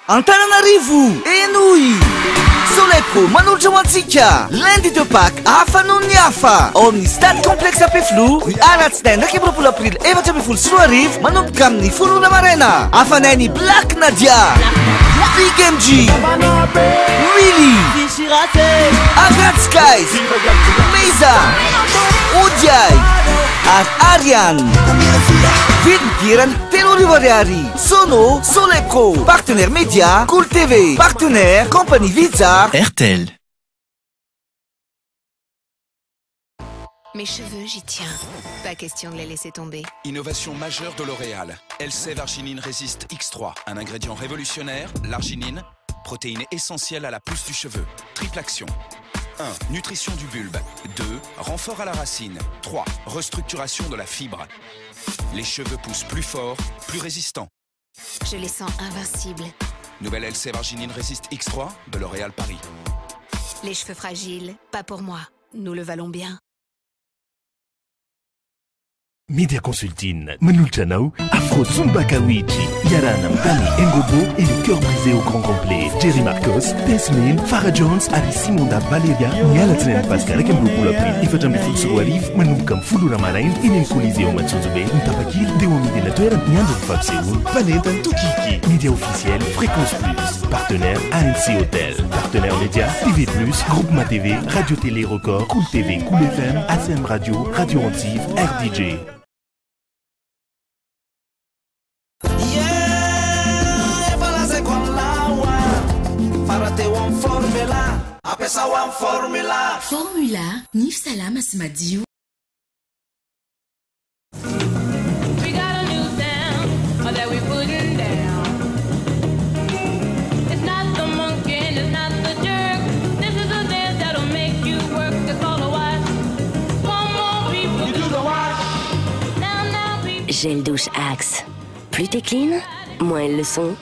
Antananarivo, henoy! Soleil Pro manolotra ho antsika Lundi de Pâques hafa noho ny hafa ao amin'ny Stade Complexe Ampefiloha ny alatsinainy 21 aprily 2014 manomboka amin'ny 10 ora maraina. Hafanain'i Black Nadia, Big MJ, Willy, Agathe Skies, Meiza, Odiay ary Ariane. Vidim-pidirana 3000 ariary. Sono, Soleil Pro, partenaire média, Cool TV, partenaire, Compagnie Visa, RTL. Mes cheveux, j'y tiens. Pas question de les laisser tomber. Innovation majeure de L'Oréal. Elseve Arginine Resist X3. Un ingrédient révolutionnaire, l'arginine, protéine essentielle à la pousse du cheveu. Triple action. 1. Nutrition du bulbe. 2. Renfort à la racine. 3. Restructuration de la fibre. Les cheveux poussent plus fort, plus résistants. Je les sens invincibles. Nouvelle Elseve Arginine Resist X3 de L'Oréal Paris. Les cheveux fragiles, pas pour moi. Nous le valons bien. Media Consulting, manolotra anao Afro Zumba Kawichi, iarahana amin'ny Tany Engobo et le cœur brisé au grand complet, Jerry Marcos, Tess Mail, Farah Jones ary Simonda Valeria ny alatsinainy Paska 21 aprily 2014 manomboka amin'ny 10 ora maraina eny amin'ny Coliseum Antsonjombe. Ny tapakila dia ho amidy eny an-toerana ny andron'ny fampisehoana. Mpanentana Tokiky, Média officiel Fréquence Plus, partenaire ANC Hotel, partenaire média TV Plus, Groupe Ma TV, Radio Télé Record, Cool TV, Cool FM, ACM Radio, Radio Antive, RDJ. Formula, nify salama sy madio. We got a new sound that we putting down. It's not the monkey and it's not the jerk. This is a dance that'll make you work. It's called a wash. Come on, people. You do the wash. Now, now, people. Gel douche Axe. Plus t'es clean, moins elles le sont.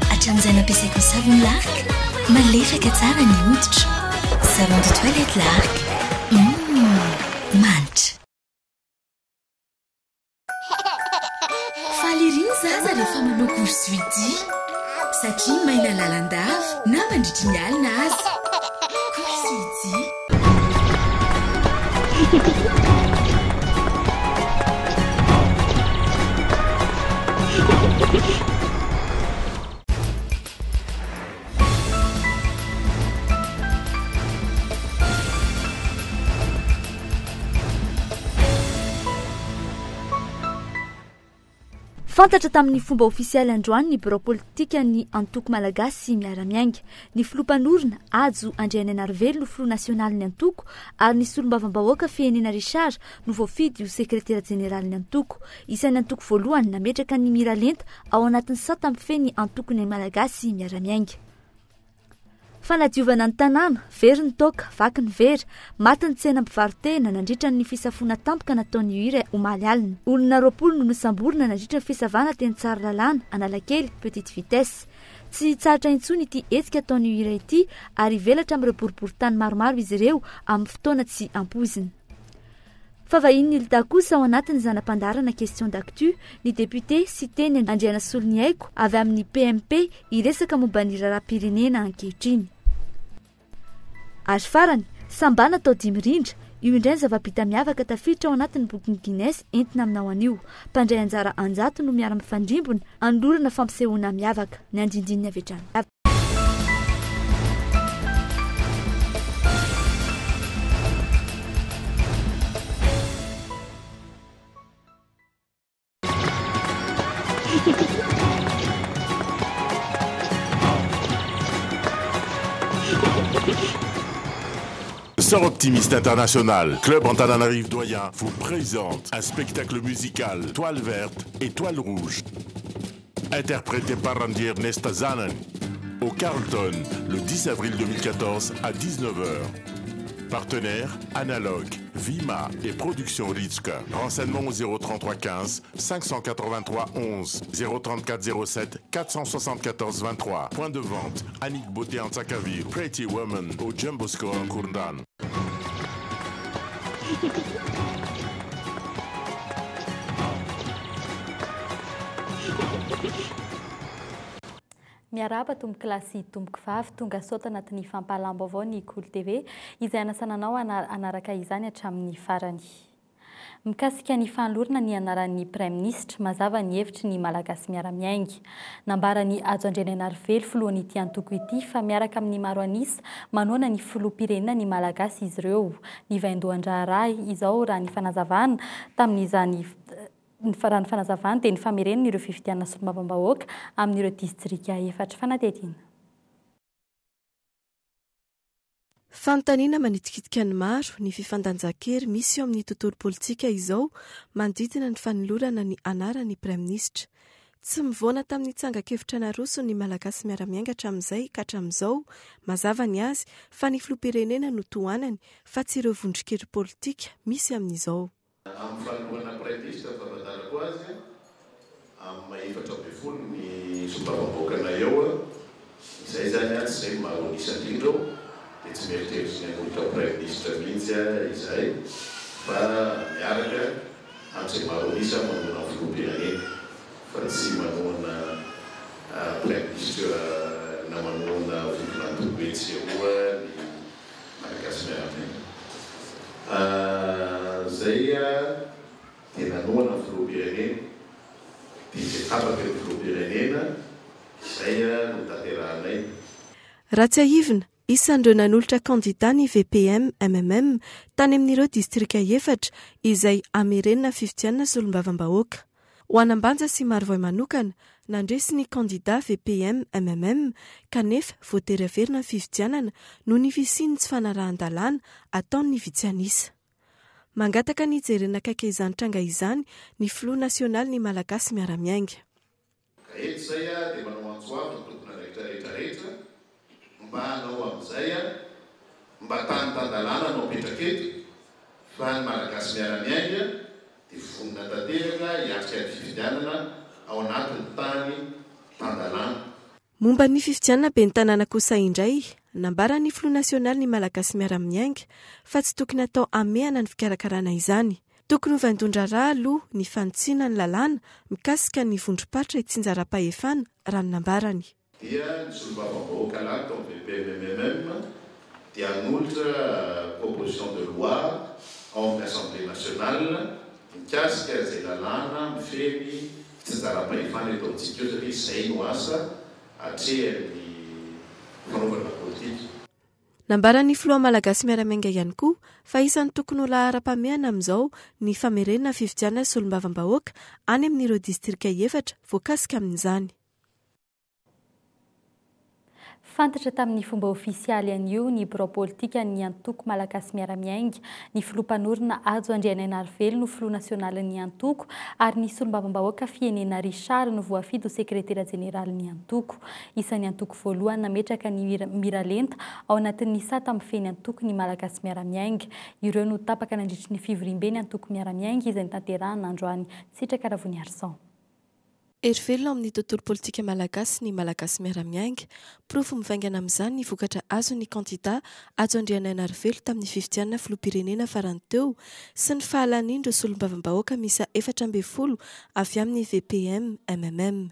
Hatramin'izay nampiasaiko ny savony Lark, malefaka tsara ny hoditra. Savon de toilette Lark. Manitra. Faly ery ny zaza rehefa manao course-suite satria maina lalandava na mandritry ny alina aza. Course-suite. Fantatra tamin'ny fomba ofisialy androany ny birao politikan'ny antoko malagasy miara-miainga. Ny filoha mpanorina, Hajo Andrianainarivelo no filoha nasionalin'ny antoko ary ny solombavambahoaka Fehenina Richard no voafidy ho sekretera jeneralin'ny antoko. Isan'ny antoko voalohany nametraka ny miralenta ao anatin'ny sata mifehy ny antokon'ny malagasy miara-miainga. Fanadiovana ny tanàna, very ny toaka, vaky ny vera, maty ny tsena mpivaro-tena nandritra ny fisafoana tampoka nataon'ny UIR omaly alina. Olona 20 no nosamborina nandritra ny fisavana teny Tsaralalàna, Analakely, Petite Vitesse. Tsy hitsahatra intsony ity hetsika ataon'ny UIR ity ary hivelatra amin'ireo boriborintany maromaro izy ireo amin'ny fotoana tsy ampoizina. Fa vahinin'ny Ilda kosa ao anatin'ny zana-pandaharana Question d'actu ny député Siteny Andrianasoloniaiko avy amin'ny PMP hiresaka momba ny raharaham-pirenena ankehitriny. Ary farany, sambana atao dimy rindra, io indray ny zava-bita miavaka tafiditra ao anatin'ny bokin'ny Guinness entina aminao anio. Mpandray anjara an-jato no miara-mifandrimbona anolorana fampisehoana miavaka. Ny andindininy avy hatrany. Sort Optimiste International, Club Antananarive Doyen vous présente un spectacle musical Toile verte et Toile rouge. Interprété par Randy Ernest Zanen au Carlton le 10 avril 2014 à 19h. Partenaire Analogue, Vima et Production Ritska. Renseignements au 033 15 583 11 034 07 474 23. Point de vente Annick Beauté en Tsakavir, Pretty Woman au Jumbo Score en Kourdan. Miarahaba tompokolahy sy tompokovavy, tonga soa ato anatin'ny fampahalam-baovao ny Kolo TV izay anasana anao hanaraka izany hatramin'ny farany. Mikasika ny fanolorana ny anaran'ny Praiminisitra, mazava ny hevitry ny Malagasy Miara-Miainga. Nambaran'i Hajo Andrianainarivelo, filohan'ity antoko ity, fa miaraka amin'ny maro an'isa manohana ny filoham-pirenena ny Malagasy izy ireo. Ny vaindohan-draharaha izao raha ny fanazavana tamin'izany Raha ny fanazavany dia ny famerenana ireo fifidianana solombavambahoaka amin'ireo distrika efatra. Fanadihadiana. Fanontaniana manitikitika ny maro ny fifandanjan-kery misy eo amin'ny tontolo politika izao manodidina ny fanolorana ny anaran'ny Praiminisitra. Tsy mivoana tamin'ny tsangan-kevitra narosony ny Malagasy miara-miainga hatramin'izay ka hatramin'izao, mazava ny azy fa ny filoham-pirenena no tohanany fa tsy ireo vondron-kery politika misy amin'izao. Amin'ny fanolorana Praiminisitra ny fahafantarako azy, amin'ny maha 14 ny solombavambahoakanay eo, izay izany tsy izay no maha an'isa indrindra eo, dia tsy mieritreritra ny hanolotra Praiminisitra mihitsy izahay fa miaraka amin'izay maro an'isa manohana ny Filoham-pirenena fa tsy manohana Praiminisitra na manohana vondron'antoko etsy sy eroa ny Malagasy miaramila. Zay dia nanohana ny filoham-pirenena, dia izay tapaky ny filoham-pirenena izay no tanterahanay. Raha tsiahivina, isan'ireo nanolotra kandida ny VPM mmm tany amin'ireo distrika efatra izay hamerenina fifidianana solombavambahoaka. Ho an'Ambanja sy Marovoay manokana, nandresy ny kandida VPM mmm kanefa voatery haverina ny fifidianana noho ny fisian'ny tsy fanarahan-dalàna ataon'ny vitsy an'isa. Mangataka ny hijerena akaiky izany tranga izany ny filoha nasionalin'ny Malagasy Miara-Miainga. Ka eto izay dia manao antso avo ny tompon'andraikitra rehetra rehetra mba hanao amin'izay mba tany tan-dalàna no apetraka eto fa ny Malagasy Miara-Miainga dia vonona tanteraka hiatrika ny fifidianana ao anatin'ny tany tan-dalàna. Momba ny fifidianana ben'ny tanàna kosa indray, nambaran'ny filoha nasionalin'ny Malagasy Miara-Miainga fa tsy tokony hatao hamehana ny fikarakarana izany. Tokony ho vaindohan-draharaha aloha ny fanitsiana ny lalàna mikasika ny vondrom-paritra itsinjaram-pahefana, raha ny nambarany. Dia ny solombavambahoaka lany tao amin'ny VPMMM dia hanolotra proposition de loi ao amin'ny Assemblée nationale mikasika izay lalàna mifehy ny fitsinjaram-pahefana eto amintsika io satria izay no asa atrehan'ny fanaovana politika. Nambaran'ny filoha Malagasy Miara-Miainga ihany koa fa isan'ny tokony ho laharam-pahamehana amin'izao ny famerenana fifidianana solombavambahoaka any amin'ireo distrika efatra voakasika amin'izany. Fantatra tamin'ny fomba ofisialy anio ny birao politikan'ny antoko Malagasy Miara-Miainga. Ny filoha mpanorina Hajo Andrianainarivelo no filoha nasionalin'ny antoko ary ny solombavambahoaka Fienena Richard no voafidy ho sekretera jeneralin'ny antoko. Isan'ny antoko voalohany nametraka ny miralenta ao anatin'ny sata mifehy ny antoko ny Malagasy Miara-Miainga. Ireo no tapaka nandritry ny fivoriambe ny antoko Miara-Miainga izay notanterahina androany. Sitraka Ravoniarison. Hery velona ao amin'ny tontolo politika malagasy ny Malagasy Miara-Miainga. Porofo mivaingana amin'izany ny vokatra azon'ny kandida Hajo Andrianainarivelo tamin'ny fifidianana filoham-pirenena farany teo sy ny fahalanian'ireo solombavambahoaka miisa 14 avy amin'ny VPM mmm.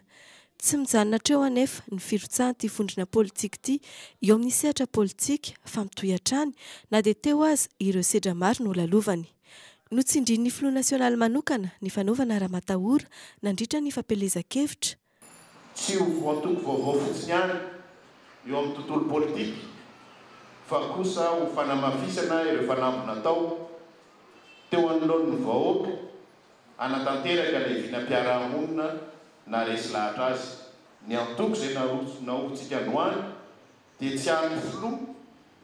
Tsy mijanona hatreo anefa ny firotsahan'ity vondrona politika ity eo amin'ny sehatra politika fa mitohy hatrany na dia teo aza ireo sedra maro nolalovany. Notsindrin'ny filoha nasionaly manokana ny fanaovana ramatahora nandritra ny fampielezan-kevitra. Tsy ho voantoko vaovao fotsiny ihany eo amin'ny tontolo politika fa kosa ho fanamafisana ireo fanamby natao teo anoloan'ny vahoaka hanatanteraka ilay vinam-piarahamonina naharesy lahatra azy. Ny antoko izay naorintsika androany dia tsy an'ny filoha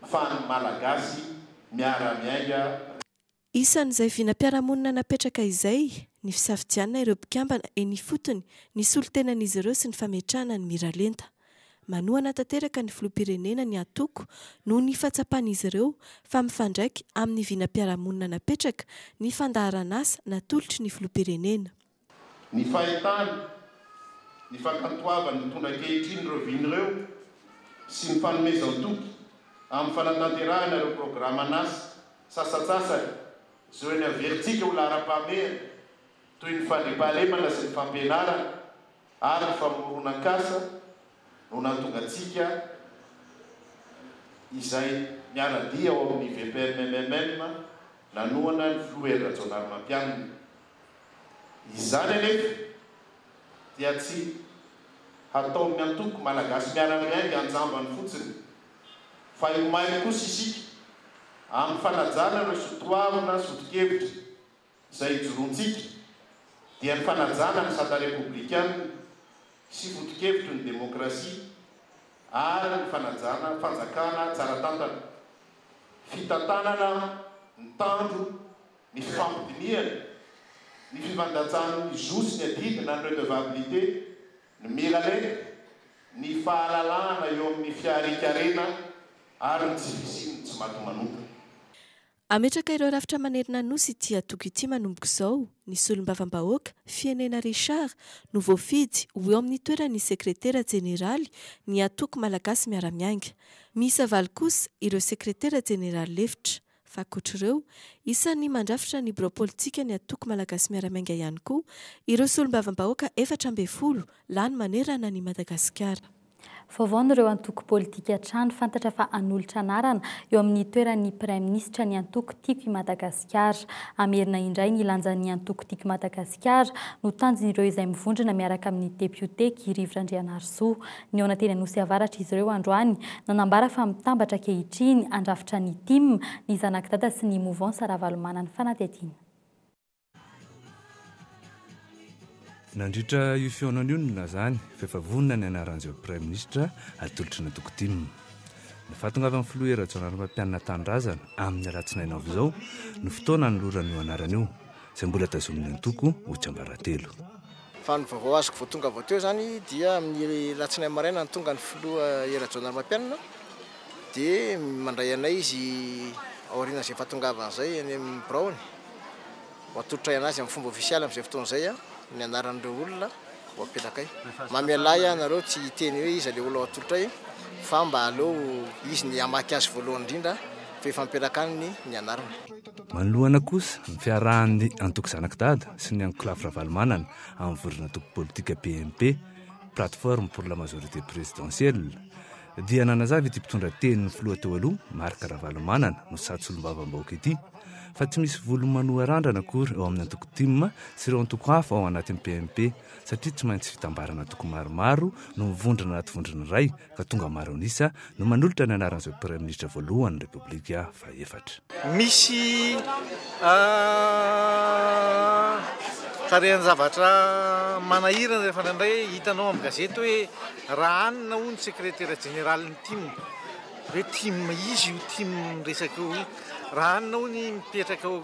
fa an'ny Malagasy miara-miainga. Isan'izay vinam-piarahamonina napetraka izay ny fisafidianana ireo mpikambana eny ifotony, ny solontenan'izy ireo sy ny fametrahana ny miralenta. Manohana tanteraka ny filoham-pirenena ny antoko noho ny fahatsapan'izy ireo fa mifandraika amin'ny vinam-piarahamonina napetraka ny fandaharanasa natolotry ny filoham-pirenena. Ny fahitana ny fankantoavan'ny mpitondra ankehitriny ireo vina ireo sy ny fanomezan-toky amin'ny fanatanterahana ireo programan'asa sasantsasany izay noheverintsika ho laharam-pahamehana toy ny fandriampahalemana sy ny fampianarana ary ny famoronan-kasa no nahatonga antsika izay miara-dia ao amin'ny VPMMM nanohana ny Filoha Hery Rajaonarimampianina. Izany anefa dia tsy hataon'ny antoko Malagasy Miara-Miainga an-jambany fotsiny fa ho mailo kosa isika amin'ny fanajana ireo sotoavina soto-kevitra izay ijoroantsika dia ny fanajana ny sata repoblikana sy foto-kevitry ny demokrasia ary ny fanajana fanjakana tsara tantana, fitantanana mitandro ny fifampidinihana, ny fifandatsahan'ny zo sy ny adidy na ny redevabilité, ny miralenta, ny fahalalahana eo amin'ny fiharian-karena ary ny tsy fisian'ny tsimatimanota. Hametraka ireo rafitra manerana ny Nosy ity antoko ity manomboka izao. Ny solombavambahoaka, Fienena Richard, no voafidy ho eo amin'ny toeran'ny sekretera jeneraly ny antoko Malagasy Miara-Miainga. Miisa valo kosa ireo sekretera jeneraly lefitra. Fa ankoatr'ireo, isan'ny mandrafitra ny birao politika ny antoko Malagasy Miara-Miainga ihany koa ireo solombavambahoaka 14 lany manerana an'i Madagasikara. Vaovaon'ireo antoko politika hatrany, fantatra fa hanolotra anarana eo amin'ny toeran'ny Praiminisitra ny antoko Tiako i Madagasikara. Hamerina indray ny lanjan'ny antoko Tiako i Madagasikara no tanjon'ireo izay mivondrona miaraka amin'ny depiote Guy Rivo Randrianarisoa. Nihaona teny Anosy Avaratra izy ireo androany, nanambara fa mitambatra ankehitriny handrafitra ny tim, ny Zanak'i Dada sy ny Mouvance Ravalomanana. Fanadihadiana. Nandritra io fihaonana io no nilazany fa efa vonona ny anaran'izay ho Praiminisitra atolotry ny antoko tim. Ny fahatongavan'ny Filoha Hery Rajaonarimampianina an-tanindrazana amin'ny alatsinainy avy izao no fotoana hanolorana io anarana io, izay mbola tazomin'ny antoko ho tsiambaratelo. Fa ny vaovao azoko vao tonga vao teo izany dia amin'ny alatsinainy maraina no tonga ny Filoha Hery Rajaonarimampianina dia mandray anay izy aorian'izay fahatongavany izay any amin'ny biraony. Ho atolotray anazy amin'ny fomba ofisialy amin'izay fotoana izay ny anaran'ireo olona ho apetrakay. Mamelà ahy ianareo tsy hiteny hoe iza ilay olona ho atolotray fa mba aleo izy ny hamaky azy voalohany indrindra fa efa mipetraka any ny anarany. Manoloana kosa ny fiarahan'ny antoko Zanak'i Dada sy ny ankolafy Ravalomanana amin'ny vondron'antoko politika PMP, Plateforme pour la Majorité Présidentielle, dia nanazava ity mpitondra tenin'ny filoha teo aloha, Marc Ravalomanana, no sady solombavambahoaka ity, fa tsy misy volo manoha randrana akory eo amin'ny antoko tim sy ireo antoko hafa ao anatin'ny PMP satria tsy maintsy fitambarana antoko maromaro no mivondrona anaty vondrona iray ka tonga maro an'isa no manolotra ny anaran'izao Praiminisitra voalohan'ny Repoblika fahefatra. Misy tarehin-javatra manahirana rehefa indraindray hitanao amin'ny gazety hoe raha anona hono sekretera jeneralin'ny tim, hoe tim iza io tim miresaka io, raha anona hono mipetraka eo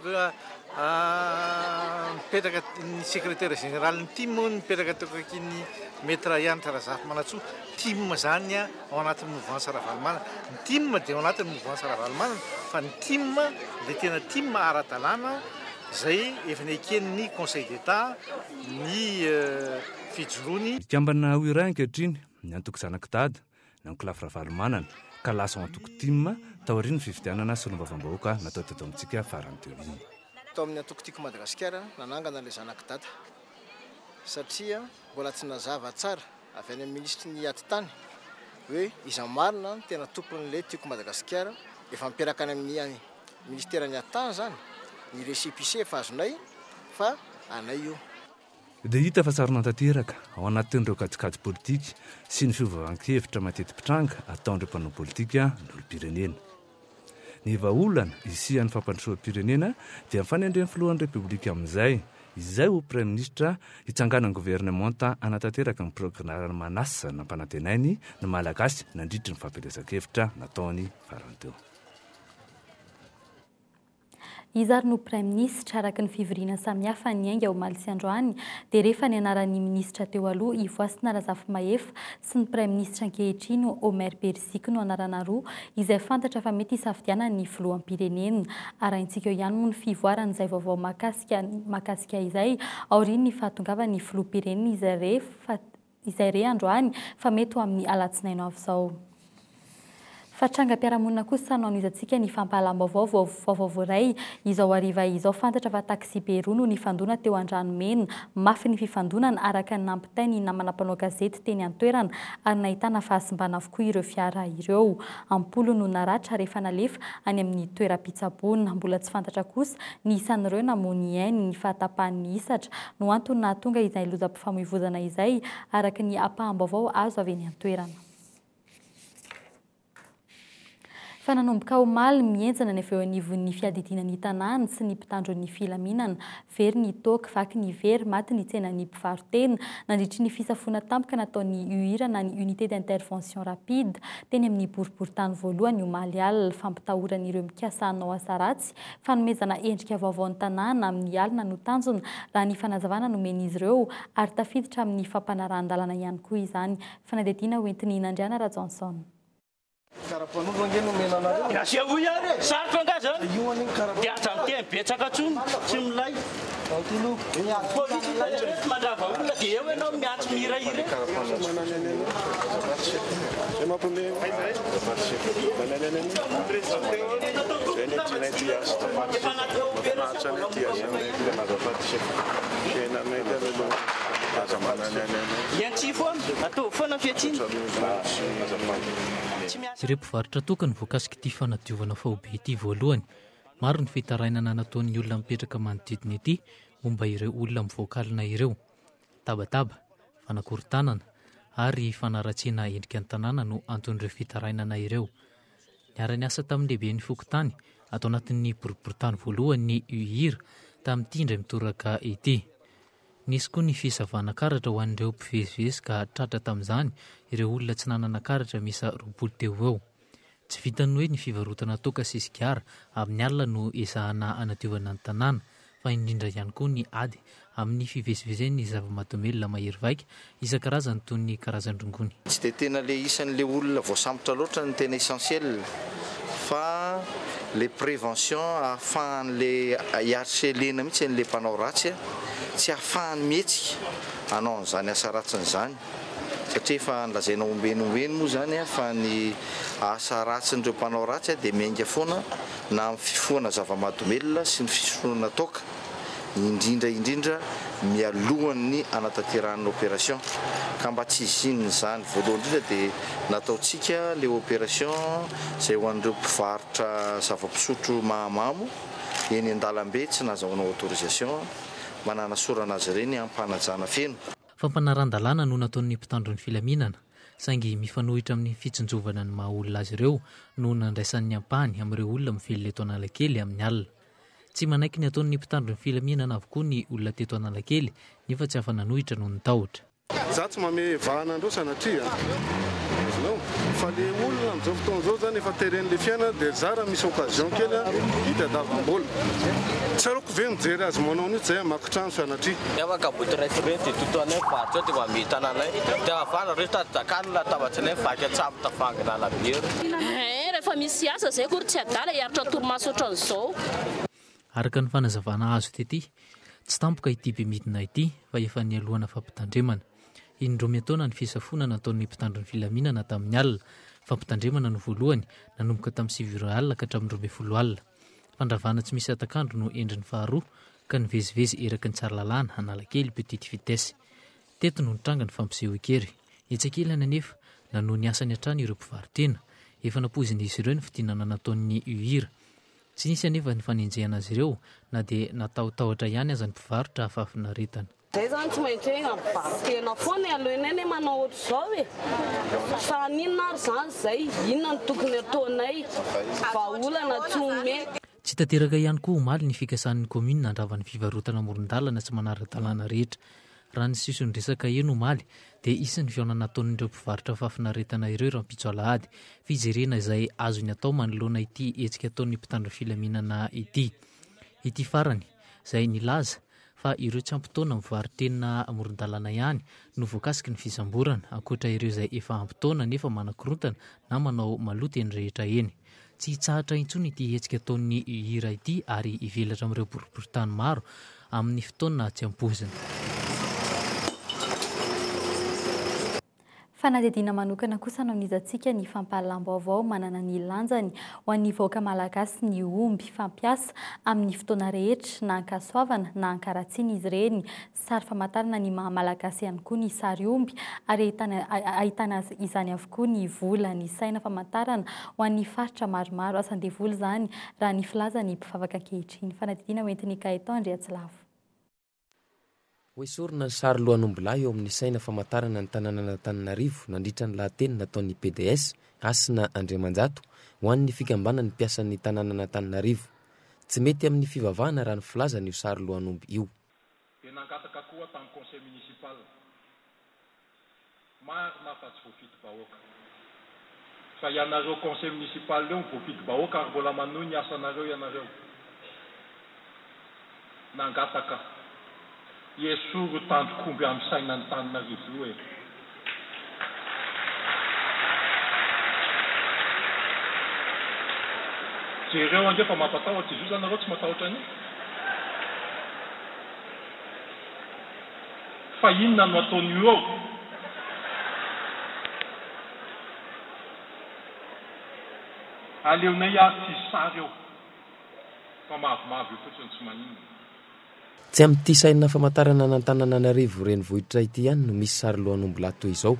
mipetraka ny sekretera jeneralin'ny tim hono mipetraka teo akaikin'ny Maître Hanitra Razafimanantsoa, tim zany ao anatin'ny mouvance Ravalomanana. Ny tim dia ao anatin'ny mouvance Ravalomanana fa ny tim ilay tena tim ara-dalàna izay efa neken'ny Conseil d'Etat ny fijoroany. Mikambana ho iray ankehitriny ny antoko Zanak'i Dada, ny ankolafy Ravalomanana, ka lasa ho antoko tim taorian'ny fifidianana solombavambahoaka natao teto amintsika farany teo iny. Tao amin'ny antoko Tiako Madagasikara nanangana ilay Zanak'i Dada satria mbola tsy nazava tsara avy any amin'ny minisitry ny atitany hoe iza marina no tena tompon'ilay Tiako Madagasikara, efa miperaka any amin'ny minisiteran'ny atitany izany ny récépissé efa azonay fa anay io. Dia hita fa sarona tanteraka ao anatin'ireo kajikajy politika sy ny fiovaovan-kevitra mateti-pitranga ataon'ireo mpanao politika ny olom-pirenena. Ny vahaolana hisian'ny fampandrosoam-pirenena dia ny fanendren'ny filohan'ny Repoblika amin'izay, izay ho Praiminisitra hitsanganan'ny governemanta hanatanteraka ny programan'asa nampanantenainy ny Malagasy nandritry ny fampielezan-kevitra nataony farany teo. Iza ary no Praiminisitra? Araka ny fivoriana samihafa niainga omaly sy androany dia re fa ny anaran'ny minisitra teo aloha Ivoasina Razafimahefa sy ny Praiminisitra ankehitriny Omer Beriziky no anarana roa izay fantatra fa mety hisafidianan'ny filoham-pirenena. Arahintsika eo ihany moa ny fivoaran'izay vaovao mahakasika mahakasika izay aorian'ny fahatongavan'ny filoham-pirenena izay re fa izay re androany fa mety ho amin'ny alatsinainy ho avy izao. Fa trangam-piarahamonina kosa no anohizantsika ny fampahalam-baovao vao vaovao voaray izao hariva izao. Fantatra fa taxibe roa no nifandona teo Andranomena. Mafy ny fifandonana araka ny nampitain'ny namana mpanao gazety teny an-toerana ary nahitana fahasimbana avokoa ireo fiara ireo. Am-polony no naratra rehefa nalefa any amin'ny toeram-pitsaboana. Mbola tsy fantatra kosa ny isan'ireo namoy ny ainy. Ny fahatapahan'ny hisatra no antony nahatonga izay lozam-pifamoivozana izay, araka ny ampaham-baovao azo avy eny an-toerana. Fa nanomboka omaly, mihenjana ny avy eo anivon'ny fiadidiana ny tanàna sy ny mpitandro ny filaminana. Very ny toaka, vaky ny vera, maty ny tsenan'ny mpivaro-tena. Nandritry ny fisafoana tampoka nataon'ny UIR na ny Unité d'Intervention Rapide teny amin'ny boriborintany voalohany omaly alina. Fampitahorana ireo mikasa hanao asa ratsy, fanomezana endrika vaovao ny tanàna amin'ny alina no tanjona, raha ny fanazavana nomen'izy ireo, ary tafiditra amin'ny fampanarahan-dalana ihany koa izany. Fanadihadiana hoentin'i Nandriana Rajaonson. Karapanondro ange nomena anareo. Dia asehoy ary e! Sarotra angaha zany? Io anie ny karapanondro. Dia aza miteny betsaka tsony, tsy milay. Polisy ireto mandrava olona dia eo ianao miantso mihirahira eo. Miantsia foana, ataovy foana ny fiantsiana. Ireo mpivarotra toaka no voakasik'ity fanadiovana faobe ity voalohany. Maro ny fitarainana nataon'ny olona mipetraka manodidina ity momba ireo olona mivoaka alina ireo. Tabataba, fanakorontanana ary fanaratsiana endrika ny tanàna no anton'ireo fitarainana ireo. Niara-niasa tamin'ny lehiben'ny fokontany ato anatin'ny boriborintany voalohany ny UIR tamin'ity indray mitoraka ity. Nisy koa ny fisavana karatra ho an'ireo mpivezivezy ka tratra tamin'izany ireo olona tsy nanana karatra miisa 20 teo ho eo. Tsy vitan'ny hoe ny fivarotana toaka sy sigara amin'ny alina no ezahana hanadiovana ny tanàna fa indrindra ihany koa ny ady amin'ny fivezivezen'ny zava-mahadomelina mahery vaika isan-karazany toy ny karazan-drongony. Tsy dia tena le isan'le olona voasambotra loatra no tena essentiel fa le prévention ahafahan'le hi-harceler-na mihitsy an'le mpanao ratsy tsy ahafahany mihetsika hanao an'izany asa ratsiny izany satria efa nolazaina ombeny ombeny moa izany fa ny asa ratsin'ireo mpanao ratsy dia miainga foana na amin'ny fifohana zava-mahadomelina sy ny fisotroana toaka indrindra indrindra mialohan'ny hanatanterahana opération ka mba tsy hisian'izany voalohany indrindra dia nataontsika le opération izay ho an'ireo mpivarotra zava-pisotro mahamamo eny an-dalambe tsy nahazahoana autorisation mba nanasorana azy ireny am-panajana feno. Fampanaran-dalàna no nataon'ny mpitandro ny filaminana, saingy mifanohitra amin'ny fitsinjovana ny maha olona azy ireo no nandraisan'ny ampahany amin'ireo olona mivelona eto Analakely amin'ny alina. Tsy manaiky ny ataon'ny mpitandro ny filaminana avokoa ny olona teto Analakely nefa tsy afa-nanohitra noho ny tahotra. Za tsy mamehy vahana andreo sanatria a! Azonao? Fa le olona amzao fotoana zao zany efa terenle fiainana de zara misy occasion kely a hitadavam-bola. Tsaroako ve mijery azy manao an'io tsy zay hamaky trano sanatria. Afaka boty iray sy roa dia totoanay mivarotra eo dia mba tananay dia avana reo sady zakany ny latabatranay vaky atsabo tavoahangy lalabiera. Eeh rehefa misy asa zay akory tsy adala hiaritra torimaso ohatran'izao. Araka ny fanazavana azo tety, tsy tampoka ity bemidina ity fa efa nialohana fampitandremana. Indroa miantaona ny fisafoana nataon'ny mpitandro ny filaminana tamin'ny alina. Fampitandremana no voalohany, nanomboka tamin'ny sivy ora alina ka hatramin'ny 12 alina. Fandravana tsy misy hatak'andro no endriny faharoa ka nivezivezy eraky ny Tsaralalàna, Analakely, Petite Vitesse. Teto no nitranga ny fampisehoan-kery. Etsy ankilany anefa, nanohy ny asany hatrany ireo mpivaro-tena. Efa nampoizin'izy ireo ny fidinana nataon'ny UIR. Tsy nisy anefa ny fanenjehana azy ireo na dia natahotahotra ihany aza ny mpivarotra fahafinaretana. Zay zany tsy maintsy hoe mivaro-tena foana e, aleonay anie manao ohatr'izao e, fa haninona ary zany zay, inona no tokony ataonay, vahaolana tsy omena. Tsy tanteraka ihany koa omaly ny fikasan'ny kaominina handrava ny fivarotana amoron-dalana tsy manara-dalàna rehetra. Raha ny sisin-dresaka heno omaly dia hisy ny fihaonana ataon'ireo mpivarotra fahafinaretana ireo rahampitso alahady, fijerena izay azony atao manoloana ity hetsika ataon'ny mpitandro filaminana ity. Ity farany, izay nilaza fa ireo tsy ampy taona mivaro-tena amoron-dalàna ihany no voakasiky ny fisamborana, ankoatra ireo izay efa ampy taona nefa manakorontana na manao maloto eny rehetra eny. Tsy hitsahatra intsony ity hetsika ataon'ny UIRA ity ary hivelatra amin'ireo boriborintany maro amin'ny fotoana tsy ampoizina. Fanadihadiana manokana kosa no anizantsika ny fampahalalam-baovao manana ny lanjany ho an'ny vahoaka malagasy ny omby fampiasa amin'ny fotoana rehetra na an-kasoavana na an-karatsiana izy ireny. Sary famantarana ny maha malagasy ihany koa ny sary omby ary ahitana izany avokoa ny vola, ny saina famantarana ho an'ny faritra maromaro. Asan-devoly izany raha ny filazan'ny mpivavaka ankehitriny. Fanadihadiana hoentin'i Gaëtan Andriatsilavo. Hoesorina ny sary lohan'ombilahy eo amin'ny saina famantarana ny tanànan'Antananarivo nandritra ny lahateny nataon'ny pds, Hasina Andriamanjato, ho an'ny fikambanan'ny mpiasan'ny tanànan'Antananarivo. Tsy mety amin'ny fivavahana raha ny filazany io sary lohan'omby io. Dia nangataka koa tamin'ny conseil municipal. Marina fa tsy voafidim-bahoaka. Fa ianareo conseil municipal eo no voafidim-bahoaka ary mbola manohy ny asanareo ianareo. Nangataka. Esory io tandrok'omby amin'ny sainan'Antananarivo io e. Jereo ange fa mampatahotra izy io, za nareo tsy matahotra an'io? Fa inona no ataon'io eo? Aleonay ary tsy hisy sary eo fa mavomavo eo fotsiny tsy maninona. Tsy amin'ity saina famantarana an'Antananarivo renivohitra ity ihany no misy sary lohan'ombilahy toy izao.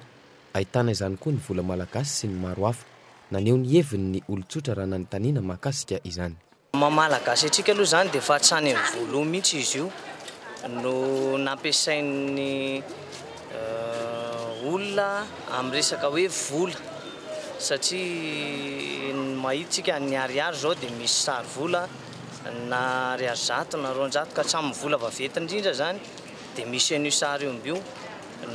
Ahitana izany koa ny vola malagasy sy ny maro hafa. Naneho ny heviny ny olon-tsotra raha nanontaniana mahakasika izany. Maha Malagasy antsika aloha izany dia efa hatrany amin'ny voalohany mihitsy izy io no nampiasain'ny olona amin'ny resaka hoe vola satria ny mahita tsika ny ariary izao dia misy sary vola na ariary zato na 200 ka hatramin'ny vola vaventy indrindra izany dia misy an'io sary omby io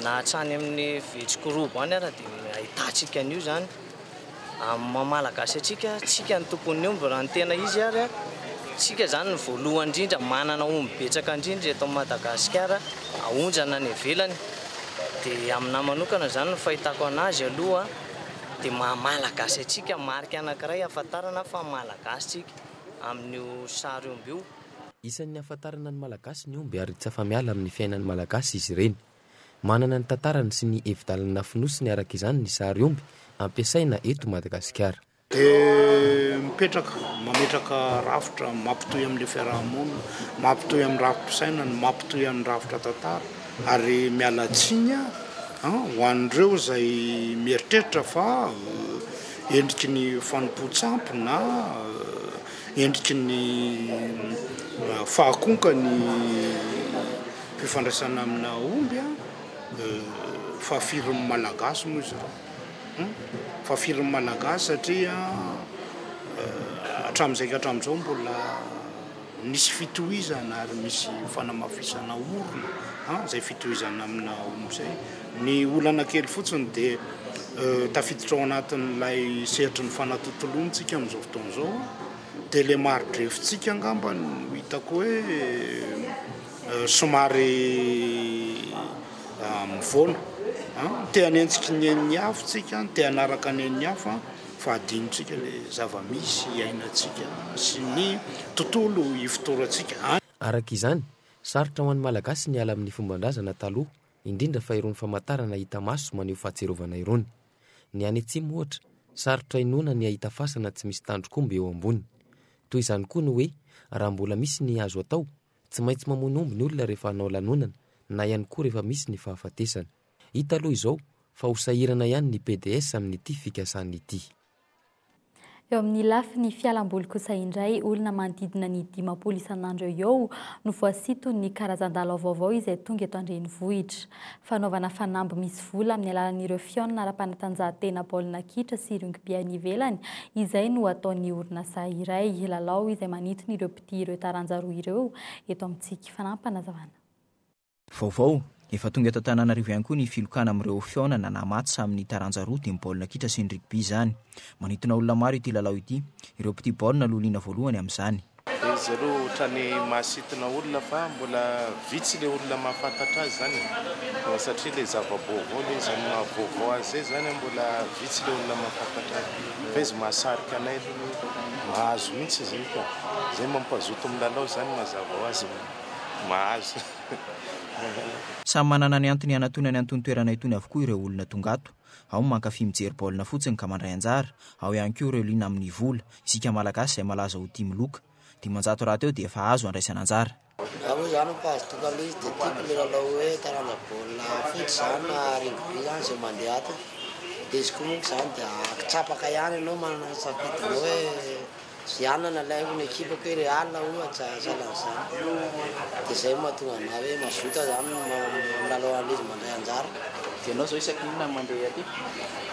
na hatrany amin'ny vetsikorobo any ara dia ahitantsika an'io izany. Amin'ny maha Malagasy antsika, tsika no tompon'ny omby raha ny tena izy ary, tsika izany no voalohany indrindra manana omby betsaka indrindra eto Madagasikara aondrana any ivelany, dia aminahy manokana izany ny fahitako anazy aloha dia maha Malagasy antsika, marika anankiray ahafantarana fa Malagasy tsika amin'io sary omby io. Isan'ny ahafantarana ny Malagasy ny omby ary tsy afa-miala amin'ny fiainan'ny Malagasy izy ireny. Manana ny tantarany sy ny hevi-dalana fonosiny araka izany ny sary omby ampiasaina eto Madagasikara. Dia mipetraka, mametraka rafitra mampitohy amin'ilay fiaraha-monina, mampitohy amin'ny rafi-pisainana, mampitohy amin'ny rafitra tantara ary miala tsiny aho ho an'ireo izay mieritreritra fa endriky ny fanompoan-tsampy na endriky ny fahakonka ny Fifandraisana amina omby a, fahafirin'ny Malagasy moa izy ireo? Fahafirin'ny Malagasy satria hatramin'izay ka hatramin'izao mbola nisy fitohizana ary misy fanamafisana orina izay fitohizana amina omby izay. Ny olana kely fotsiny dia tafiditra ao anatin'ilay sehatry ny fanatontoloana isika amin'izao fotoana izao. Dia ilay mari-drefintsika angamba no hitako hoe somary mivoana. Te hanenjiky ny ain'ny hafa tsika, te hanaraka ny ain'ny hafa fa adinontsika ilay zava-misy iainantsika sy ny tontolo ifotorantsika. Araka izany, sarotra ho an'ny Malagasy ny hiala amin'ny fomban-drazana taloha, indrindra fa irony famantarana hita maso maneho fahatsiarovana irony. Ny any atsimo, ohatra, sarotra inoana ny hahita fasana tsy misy tandrok'omby eo ambony. Toy izany koa ny hoe, raha mbola misy ny azo atao, tsy maintsy mamono omby ny olona rehefa hanao lanonana na ihany koa rehefa misy ny fahafatesana. Hita aloha izao fa ho sahirana ihany ny pds amin'ity fikasany ity. Eo amin'ny lafiny fialamboly kosa indray, olona manodidina ny 50 isan'andro eo eo no voasinton'ny karazan-dalao vaovao izay tonga eto an-drenivohitra. Fanaovana fanamby misy vola amin'ny alalan'ireo fihaonana ara-panatanjahantena baolina kitra sy rugby any ivelany izay no ataon'ny orinasa iray. Lalao izay manintona ireo mpitia ireo taranja roa ireo eto amintsika. Fanampinazavana. Vaovao, Efa tonga eto Antananarivo ihany koa ny filokana amin'ireo fihaonana na match amin'ny taranja roa dia ny baolina kitra sy ny rugby izany. Manintona olona maro ity lalao ity. Ireo mpitia baolina no liana voalohany amin'izany. Dia izy aloha ohatran'ny mahasintona olona fa mbola vitsy ilay olona mahafantatra azy izany e. Satria ilay zava-baovao ilay izy, amin'ny maha vaovao azy izay izany mbola vitsy ilay olona mahafantatra azy. Fa izy mahasarika anay aloha hoe mahazo mihitsy izy io ka. Izay mampazoto milalao izany mazava ho azy mahazo. Samy manana ny antony hanatonany an'itony toerana itony avokoa ireo olona tonga ato. Ao ny mankafy mijery baolina fotsiny ka mandray anjara, ao ihany koa ireo liana amin'ny vola, isika Malagasy izay malaza ho tia miloka. 500 rahateo dia efa azo andraisana anjara. Za moa zany mpahazo toka le izy de tiako le lalao hoe taranja baolina foot zany na rugby zany zay mandeha ato de izy koa monko zany de kitsapaka ihany ianao manana ny safidinao hoe zay anona no alaiko ny ekipako hoe Real ohatra sahalan'izany de zay no mahatonga anah hoe mazoto aho zany milalao an'le izy mandray anjara. De ianao zao isaky inona no mandeha aty?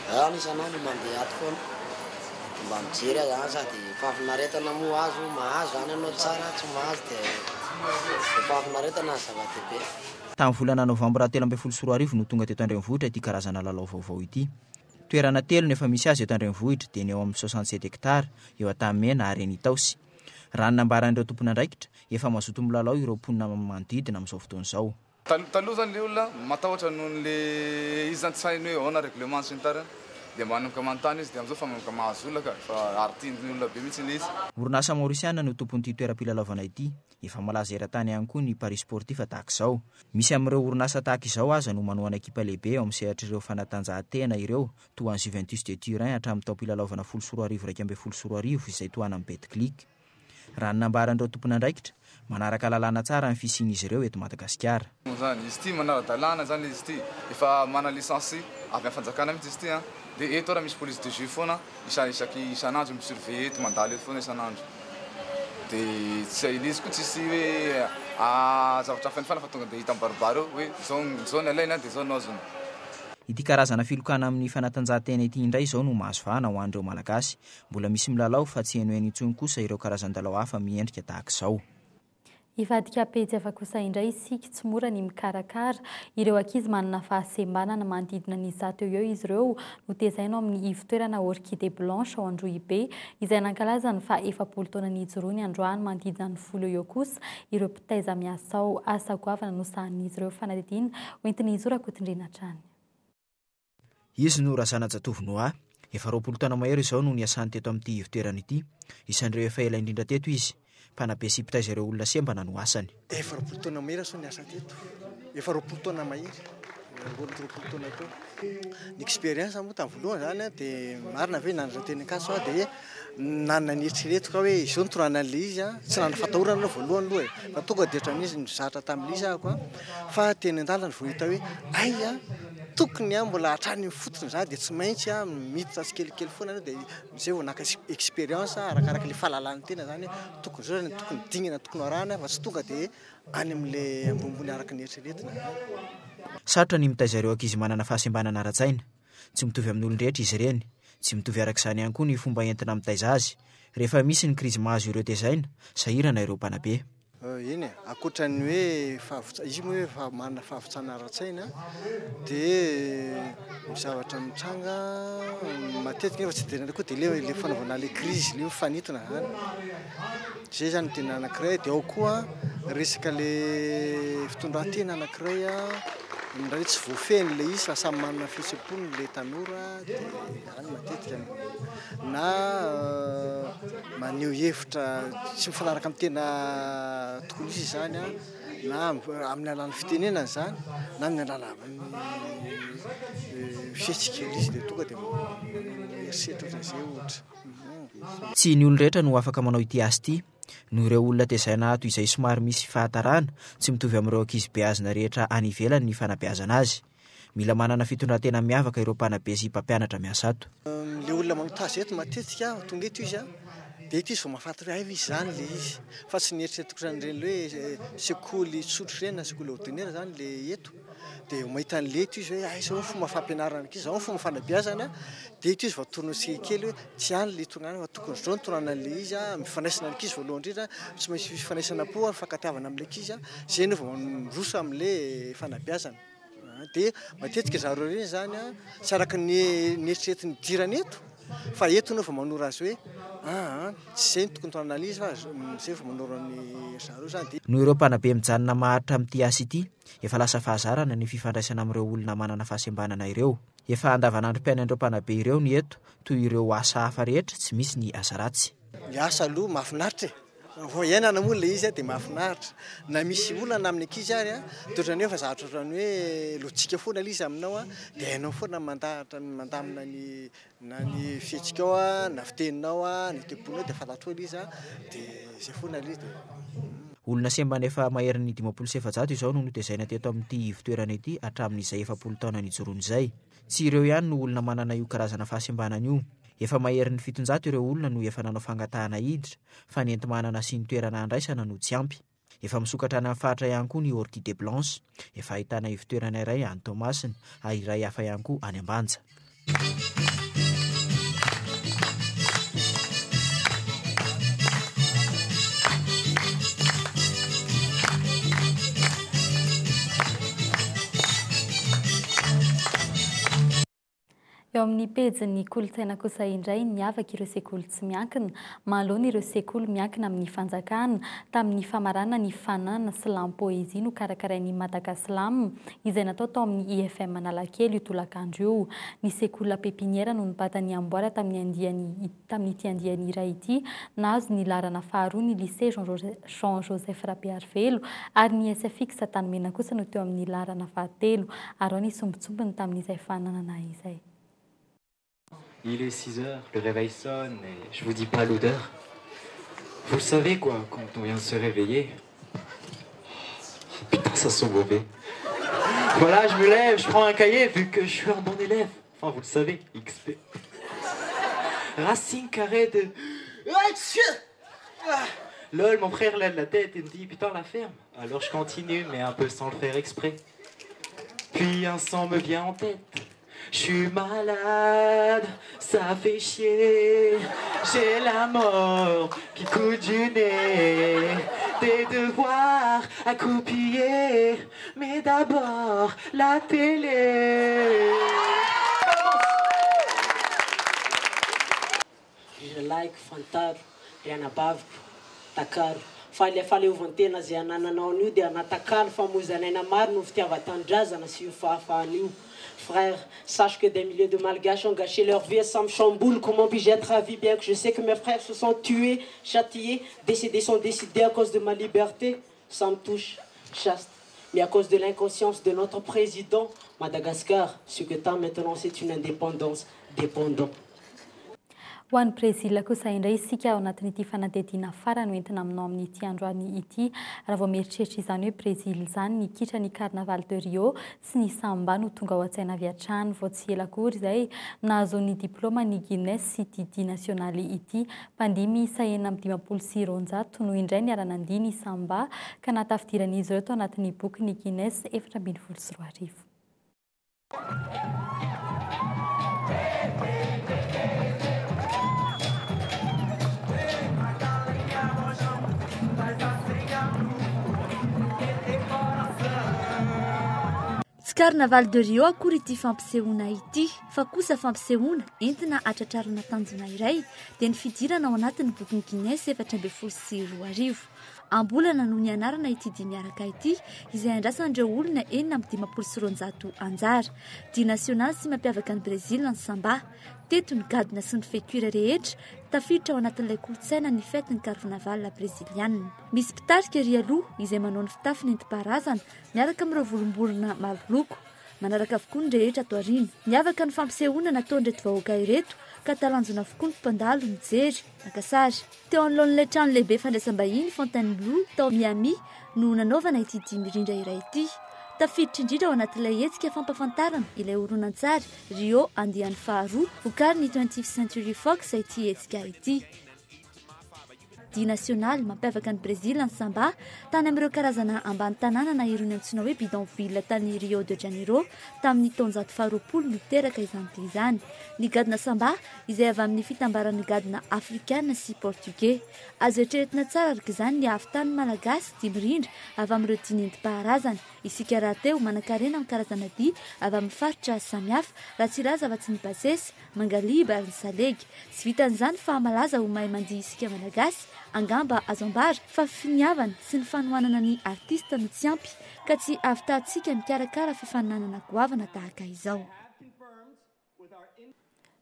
Za zany isan'andro mandeha ato foana. Dia mba mijery aho zany sady fahafinaretana moa azo, mahazo zany ianao tsara, tsy mahazo dia dia fahafinaretana ny zava-dehibe. Tamin'ny volana novambra 2013 no tonga teto an-drenivohitra ity karazana lalao vaovao ity. Toerana telo no efa misy azy eto an-drenivohitra dia ny eo amin'ny 67 hectares, eo Antanimena ary eny Itaosy. Raha ny nambaran'ireo tompon'andraikitra, efa mazoto milalao ireo mponina manodidina amin'izao fotoana izao. Taloha zany le olona matahotra noho ny le izy zany tsy hainy hoe ahoana règlement sy ny tariny dia manomboka manontany izy dia amizao fa manomboka mahazo olona ka fa ary tian'ny olona be mihitsy le izy. Orinasa maorisiana no tompon'ity toeram-pilalaovana ity. Efa malaza eran-tany ihany koa ny paris sportif tahaka izao. Misy amin'ireo orinasa tahaka izao aza no manohana ekipa lehibe eo amin'ny sehatr'ireo fanatanjahantena ireo toa an'i Juventus de Turin hatramin'ny taom-pilalaovana 2010 2011 izay tohanan'ny Betclic. Raha ny nambaran'ireo tompon'andraikitra, manaraka lalàna tsara ny fisian'izy ireo eto Madagasikara. Zany, izy ity manara-dalàna zany izy ity, efa manana licence avy amin'ny fanjakana mihitsy izy ity an, dia eto ara misy police de jeu foana isa isaky isan'andro mi-surveiller eto, mandalo eto foana isan'andro, dia tsy ilay izy koa tsisy hoe zavatra hafanifana fa tonga dia hita mibaribary eo hoe zao zao ny alaina dia zao no azony. Ity karazana filokana amin'ny fanatanjahantena ity indray izao no mahazo vahana ho an'ireo Malagasy. Mbola misy milalao fa tsy henoheno intsony kosa ireo karazan-dalao hafa miendrika tahaka izao. Hivadika pejy hafa kosa indray isika, tsy mora ny mikarakara ireo ankizy manana fahasembanana, manodidina ny 100 eo eo izy ireo no tezaina ao amin'ny ivon-toerana Orchidée Blanche ao Androhibe, izay nankalaza ny faha 40 taona nijoroany androany, manodidina ny 10 eo eo kosa ireo mpitaiza miasa ao. Asa goavana no sahanin'izy ireo, fanadihadiana hoentin'i Zo Rakotondriana hatrany. Izy no Razanajatovo Noah. Efa 20 taona mahery izao no niasany teto amin'ity ivon-toerana ity. Isan'ireo efa ela indrindra teto izy. Mpanabe sy mpitaiza ireo olona sembana no asany. Efa 20 taona mahery aho niasa teto. Efa 20 taona mahery. 20 taona teo. Ny expérience moa tamin'ny voalohany izany dia marina ve nanana teny Ankatso aho dia nanana ny eritreretiko aho hoe izao no tondrana an'ilay izy an. Tsy nanana fatahorana aloha voalohany aloha e. Fa tonga dia ohatran'ny izy nizatra tamin'ilay izy ahako an. Fa teny an-dalana vao hita hoe hay an, tokony an mbola hatrany amin'ny fotony izany dia tsy maintsy an miditra tsikelikely foana aloha dia izay vao naka expérience arakaraka ilay fahalalan'ny tena izany hoe tokony izao izany tokony dingana tokony ho arahana fa tsy tonga dia any amin'ilay ambonimbony araka ny eritreretina izany. Sarotra ny mitaiza ireo ankizy manana fahasembanana ara-tsaina. Tsy mitovy amin'ny olon-drehetra izy ireny. Tsy mitovy araka izany ihany koa ny fomba entina mitaiza azy. Rehefa misy ny krizy mahazo ireo tezaina, sahirana ireo mpanabe. Eny e, ankoatra ny hoe fahavotsa-, izy moa hoe efa manana fahavotshana ara-tsaina dia ny zavatra mitranga matetika nefa tsy dia indraindray koa dia ilay ilay fanaovana ilay crise ilay mifanintona izany, izay izany no tena anankiray, dia ao koa resaka ilay fitondran-tena anankiray indraindray tsy voafehiny ilay izy fa samy manana ny fihetseham-pony ilay tanora dia any matetika na maneho hevitra tsy mifanaraka amin'ny tena tokony hisy izany an, na amin'ny alalan'ny fitenenana izany na amin'ny alalan'ny fihetsika ilay izy dia tonga dia manao herisetra ohatran'izay ohatra. Tsy ny olon-drehetra no afaka manao ity asa ity, noho ireo olona tezaina ato izay somary misy fahatarana, tsy mitovy amin'ireo ankizy beazina rehetra any ivelany ny fanabeazana azy. Mila manana fitondran-tena miavaka ireo mpanabe sy mpampianatra miasa ato. Le olona manao tazo eto matetika tonga eto izy dia eto izy vao mahafantatra hoe hay ve izany le izy fa tsy ny eritreretiko ohatran'ireny hoe sekoly tsotra ireny na sekoly ordinaire izany le eto dia vao mahita an'le eto izy hoe hay izao ny fomba fampianarana ankizy, izao ny fomba fanabeazana dia eto izy vao atorony tsikelikely hoe tsy any le tonga any fa tokony izao no tondrana an'le izy, mifandraisana ny ankizy voalohany indrindra, tsy maintsy fifandraisana am-po, fifankatiavana amin'ilay ankizy, izay no vao miroso amin'le fanabeazana. Dia matetika zareo ireny izany an, tsy araka ny neritreretin'ny hidirana eto, Fa eto ianao vao manoro azy hoe aa tsy izay no tokony ataonao an'izy fa izay vao manoro an'i zareo izany dia. Noho ireo mpanabe mijanona maharitra amin'ity asa ity, efa lasa fahazarana ny fifandraisana amin'ireo olona manana fahasembanana ireo. Efa andavanandrom-piainan'ireo mpanabe ireo ny eto, toy ireo asa hafa rehetra, tsy misy ny asa ratsy. Ny asa aloha mahafinaritra e! Vao iainana moa ilay izy dia mahafinaritra. Na misy olana amin'ny ankizy ary dia ohatran'ny hoe efa zatra ohatran'ny hoe lojika foana ilay izy aminao dia hainao foana ny mandahatra ny mandamina ny na ny fihetsikao na fiteninao na toe-ponao dia fantatrao ilay izy dia izay foana ilay izy dia. Olona sembana efa maherin'ny 450 izao no notezaina teto amin'ity ivon-toerana ity hatramin'izay 40 taona nijoroany izay. Tsy ireo ihany no olona manana io karazana fahasembanana io. Efa maherin'ny 700 ireo olona no efa nanao fangatahana hiditra fa ny enti-manana sy ny toerana handraisana no tsy ampy. Efa misokatra any amin'ny faritra ihany koa ny Orchidée Blanche. Efa ahitana ivon-toerana iray any Toamasina ary iray hafa ihany koa any Ambanja. Eo amin'ny pejin'ny kolontsaina kosa indray, niavaka ireo sekoly tsy miankina manoloana ireo sekoly miankina amin'ny fanjakana tamin'ny famaranana ny Fanana Slam Poésie nokarakarain'ny Madagaslam izay natao tao amin'ny IFM Analakely io tolakandro io. Ny sekoly La Pépinière no nibata ny amboara tamin'ny andiany tamin'ity andiany iray ity. Nahazo ny laharana faharoa ny Lycée Jean Joseph Rabearivelo ary ny SFX Antanimena kosa no teo amin'ny laharana fahatelo. Araho ny sombintsombiny tamin'izay fananana izay. Il est 6 heures, le réveil sonne et je vous dis pas l'odeur. Vous le savez quoi, quand on vient de se réveiller. Putain, ça sent mauvais. Voilà, je me lève, je prends un cahier vu que je suis un bon élève. Enfin, vous le savez, XP. Racine carrée de... Lol, mon frère lève la tête et me dit, putain, la ferme. Alors je continue, mais un peu sans le faire exprès. Puis un sang me vient en tête. Je suis malade, ça fait chier. J'ai la mort qui coule du nez. Des devoirs à copier. Mais d'abord, la télé. Ry rahalahiko, fantaro, ry anabaviko, takaro, fa ilay fahaleovantena izay anananao anio dia natakalo famoizan'aina maro noho ny fitiavan-tanindrazana sy io fahafahana io. Frère, sache que des milliers de Malgaches ont gâché leur vie et ça me chamboule, comment puis-je être ravi bien que je sais que mes frères se sont tués, châtiés, décédés sont décidés à cause de ma liberté, ça me touche, chaste. Mais à cause de l'inconscience de notre président, Madagascar, ce que t'as maintenant c'est une indépendance dépendant. Ho an'i Brezila kosa indray isika ao anatin'ity fanadihadiana farany hoentina aminao amin'ity androany ity. Raha vao mieritreritra izany hoe Brezila izany, ny kitra ny Carnaval de Rio sy ny Samba no tonga ao an-tsaina avy hatrany. Vao tsy ela akory izay nahazoany ny diplaoma ny Guinness ity dihy nasionaly ity. Mpandihy miisa 256 no indray niara-nandihy ny Samba ka nahatafidiran'izy ireo tao anatin'ny bokin'ny Guinness 2014. Tsy Carnaval de Rio akory ity fampisehoana ity fa kosa fampisehoana entina hatratrarana tanjona iray dia ny fidirana ao anatin'ny bokin'i Guinness 2014. Am-bolana no nianarana ity dihy miaraka ity izay andrasan'ireo olona 256 anjara. Dihy nasionaly sy mampiavaka an'i Brezila ny samba. Teto ny gadona sy ny feonkira rehetra, tafiditra ao anatin'ilay kolontsaina ny fetin'ny carnaval breziliana. Misy mpitarika ery aloha izay manao ny fitafy nentim-paharazana miaraka amin'ireo volom-borona maro loko. Manaraka avokoa ny rehetra ato aoriana. Niavaka ny fampisehoana nataon'ireto vahoaka ireto ka talanjona avokoa ny mpandalo nijery, naka sary. Teo anoloan'ilay trano lehibe fandraisam-bahiny Fontainebleau tao Miami no nanaovana ity dihy mirindra iray ity. Tafiditra indrindra ao anatin'ilay hetsika fampahafantarana ilay horonantsary Rio andiany faharoa vokarin'ny Twentieth Century Fox ity hetsika ity. Dihy nasionaly mampiavaka an'i Brezila ny samba, tany amin'ireo karazana ambany tanàna na irony antsoina hoe bidonville tany Rio de Janeiro tamin'ny taonjato faharoapolo no teraka izany dihy izany. Ny gadona samba, izay avy amin'ny fitambaran'ny gadona afrikana sy portugais. Azo eritreretina tsara araka izany ny hahavitan'ny Malagasy dihy mirindra avy amin'ireo dihy nentim-paharazana. Isika rahateo manankarena amin'ny karazana dihy avy amin'ny faritra samihafa, raha tsy hilaza afa-tsy ny basesy, Mangaliba ary ny salegy. Tsy vitan'izany fa malaza ho mahay mandihy isika Malagasy, angamba azo ambara fa finiavana sy ny fanohanana ny artista no tsy ampy ka tsy ahavitahantsika mikarakara fifaninanana goavana tahaka izao.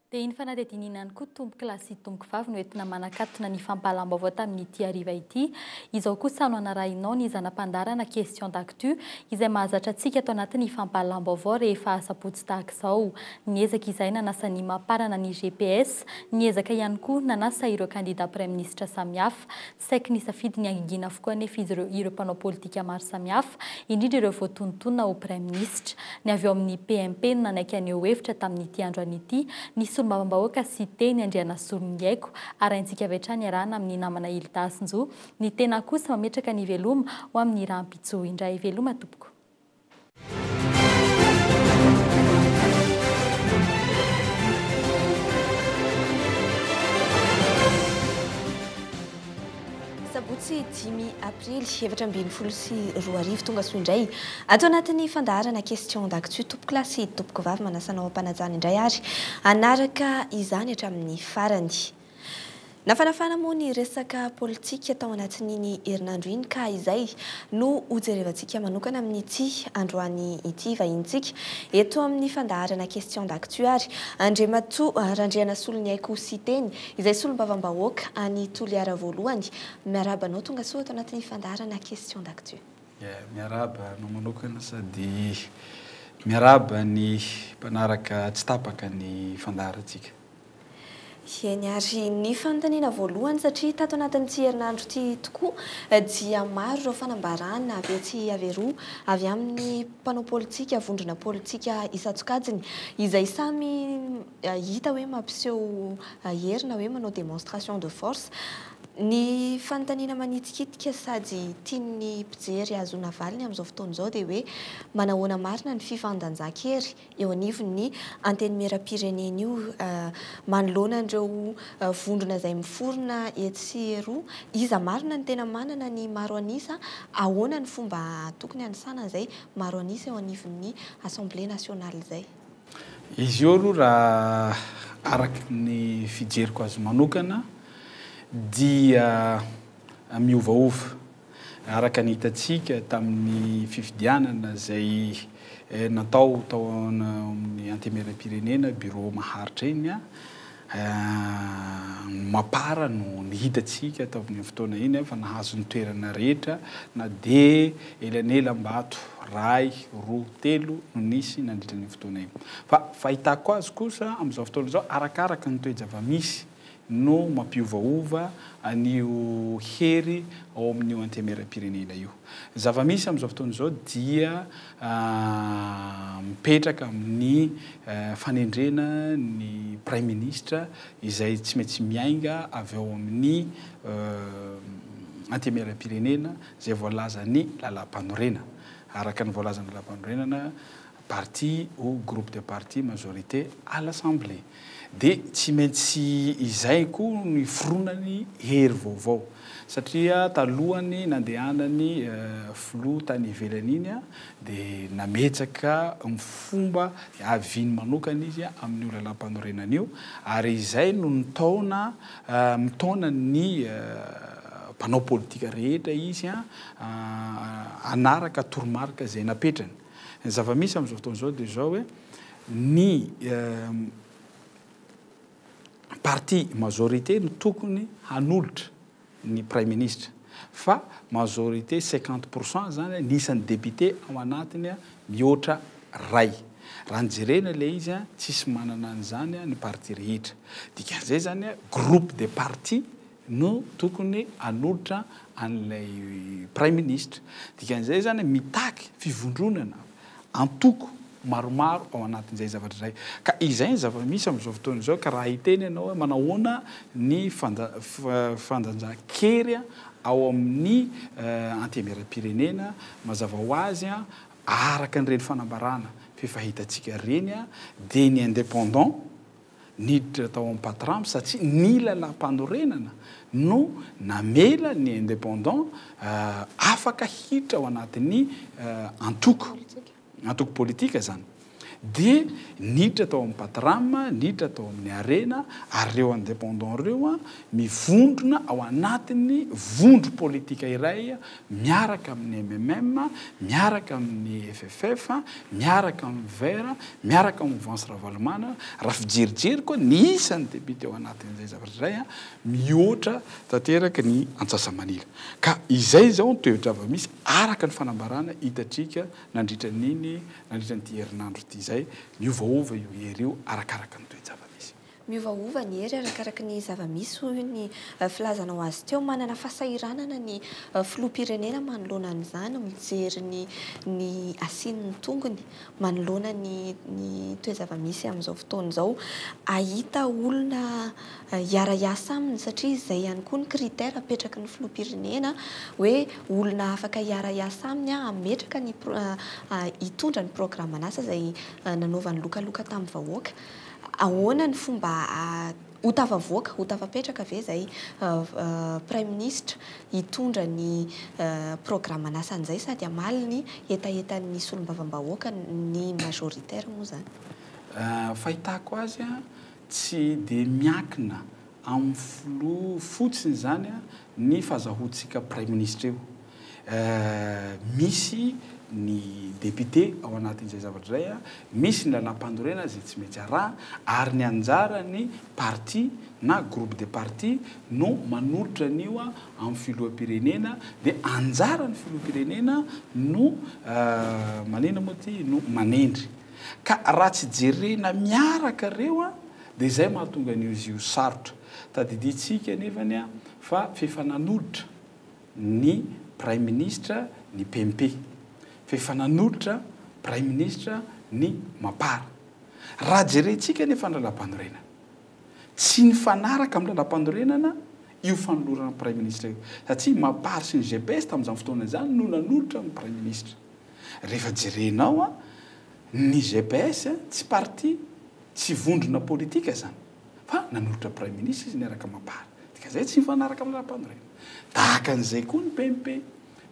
Dia iny fanadihadiana iny ihany koa tompokolahy sy tompokovavy no entina manakatona ny fampahalam-baovao tamin'ity hariva ity. Izao kosa no anarahinao ny zana-pandaharana Question d'actu izay mahazatra antsika ato anatin'ny fampahalam-baovao rehefa asabotsy tahaka izao. Niezaka izahay nanasa ny Mapar na ny gps, niezaka ihany koa nanasa ireo kandida praiminisitra samihafa. Saiky nisafidy ny hangingina avokoa anefa izy ireo ireo mpanao politika maro samihafa, indrindra ireo voatonontonona ho praiminisitra. Ny avy ao amin'ny PMP no nanaiky haneho hevitra tamin'ity androany ity, ny solombavambahoaka Siteny Andrianasoloniaiko, arahintsika avy hatrany iarahana amin'ny namana Hilda Hasinjo, ny tena kosa mametraka ny veloma ho amin'ny rahampitso indray. Veloma tompoko. Sabotsy dimy aprily 2014 tonga soa indray ato anatin'ny fandaharana question d'actu tompokolahy sy tompokovavy manasa anao am-panajana indray ary hanaraka izany hatramin'ny farany. Nafanafana moa ny resaka politika tao anatin'iny herinandro iny ka izay no hojerevantsika manokana amin'ity androany ity. Vahinintsika eto amin'ny fandaharana Question d'actu ary Andriamatoa Randrianasoloniaiko Siteny izay solombavambahoaka any Toliara voalohany. Miarahaba anao tongasoa ato anatin'ny fandaharana Question d'actu. Miarahaba anao manokana sady miarahaba ny mpanaraka tsy tapaka ny fandaharantsika. Eny ary, ny fanontaniana voalohany satria tato anatin'ity herinandro ity tokoa dia maro ireo fanambarana avy etsy avy eroa avy amin'ny mpanao politika, vondrona politika isan-tsokajiny izay samy hita hoe mampiseho hery na hoe manao démonstration de force. Ny fanontaniana manitikitika sady tian'ny mpijery hahazoana valiny amin'izao fotoana izao dia hoe manahoana marina ny fifandanjan-kery eo anivon'ny Antenimierampirenena io manoloana an'ireo vondrona izay miforona etsy sy eroa. Iza marina no tena manana ny maro an'isa? Ahoana ny fomba tokony hanisana an'izay maro an'isa eo anivon'ny Assemblée nationale izay? Izy io aloha raha araka ny fijeriko azy manokana dia miovaova. Araka ny hitantsika tamin'ny fifidianana izay natao tao amin'ny Antenimierampirenena, Bureau maharitra iny, ny Mapar no hitantsika tamin'iny fotoana iny fa nahazo ny toerana rehetra na dia elanelam-bato iray, roa, telo no nisy nandritra an'iny fotoana iny. Fa fahitako azy kosa amin'izao fotoana izao, arakaraka ny toe-java-misy no mampiovaova an'io hery ao amin'io Antenimierampirenena io. Ny zava-misy amin'izao fotoana izao dia mipetraka amin'ny fanendrena ny Praiminisitra izay tsy maintsy miainga avy ao amin'ny Antenimierampirenena izay voalazan'ny Lalàmpanorenana. Araka ny voalazan'ny Lalàmpanorenana, parti ou groupe de parti majorité à l'Assemblée. Dia tsy maintsy izay koa no iforonany hery vaovao. Satria talohany nandehanany filoha tany ivelany iny dia nametraka ny fomba haviany manokana izy amin'io lalàmpanorenana io ary izay no nitaona mitaona ny mpanao politika rehetra izy hanaraka toromarika izay napetrany. Ny zava-misy amin'izao fotoana izao dia izao hoe ny parti majorité no tokony hanolotra ny praiminisitra fa majorité 50 pour cent zany ny isan'ny député ao anatiny mihoatra ray. Raha ny jerena ilay izy tsisy manana an'izany ny parti rehetra. Dikan'izay zany groupe de parti no tokony hanolotra an'ilay praiminisitra. Dikan'izay zany mitaky fivondronana antoko. maromaro ao anatin'izay zavatra izay. Ka izay ny zava-misy amin'izao fotoana izao, ka raha hiteny ianao hoe manahoana ny fandanjan-kery ao amin'ny Antenimierampirenena, mazava ho azy, araka an'ireny fanambarana f'efa hitantsika ireny, dia ny indépendant niditra tao amin'ny Patram satria ny lalàmpanorenana no namela ny indépendant afaka hiditra ao anatin'ny antoko. Antoko politika izany. Dia niditra tao amin'ny Patram, niditra tao amin'ny Arena, ary ireo indépendants ireo mivondrona ao anatin'ny vondrom-politika iray miaraka amin'ny mmm, miaraka amin'ny FFF, miaraka amin'ny Vert, miaraka amin'ny Mouvance Ravalomanana. Raha fijerijeriko ny isan'ny député ao anatin'izay zavatra izay, mihoatra tanteraka ny antsasamanila. Ka izay izao ny toe-java-misy araka ny fanambarana hitantsika nandritra an'iny nandritra an'ity herinandro ity izay, miovaova io hery io arakaraka ny toe-java-misy. Miovaova ny hery arakaraka ny zava-misy hoy ny filazanao azy teo. Manana fahasahiranana ny filoham-pirenena manoloana an'izany, mijery ny ny asian'ny tongony manoloana ny ny toe-java-misy amin'izao fotoana izao. Hahita olona hiara-hiasa aminy satria izay ihany koa ny critère apetraky ny filoham-pirenena hoe olona afaka hiara-hiasa aminy hametraka ny hitondra ny programan'asa izay nanaovany lokaloka tamin'ny vahoaka. Ahoana ny fomba ho tafavoaka, ho tafapetraka ve izay praiminisitra hitondra ny programan'asany izay sady hamaly ny hetahetan'ny solombavambahoaka, ny majoritaire moa izany? Fahitako azy Tsy dia miankina amin'ny filoha fotsiny izany ny fahazahoantsika praiminisitra io. Misy ny député ao anatin'izay zavatra izay, misy ny lalàmpanorenana izay tsy maintsy arahana ary ny anjaran'ny parti na groupe de parti no manolotra an'io amin'ny filoham-pirenena dia anjaran'ny filoham-pirenena no manina moa ity no manendry. Ka raha tsy jerena miaraka ireo an, dia izay mahatonga an'io izy io sarotra. Tadidintsika anefany an, fa f'efa nanolotra ny Praiminisitra ny PMP. F'efa nanolotra Praiminisitra ny Mapar. Raha jerentsika anefa ny lalàmpanorenana, tsy nifanaraka amin'ny lalàmpanorenana io fanolorana Praiminisitra io. Satria Mapar sy ny GPS tamin'izany fotoana izany no nanolotra ny Praiminisitra. Rehefa jerenao an, ny gps tsy parti, tsy vondrona politika izany, fa nanolotra praiminisitra izy niaraka mapar. Dikan'izay tsy mifanaraka amin'ny lalàmpanorenana. Tahaka an'izay koa ny PMP.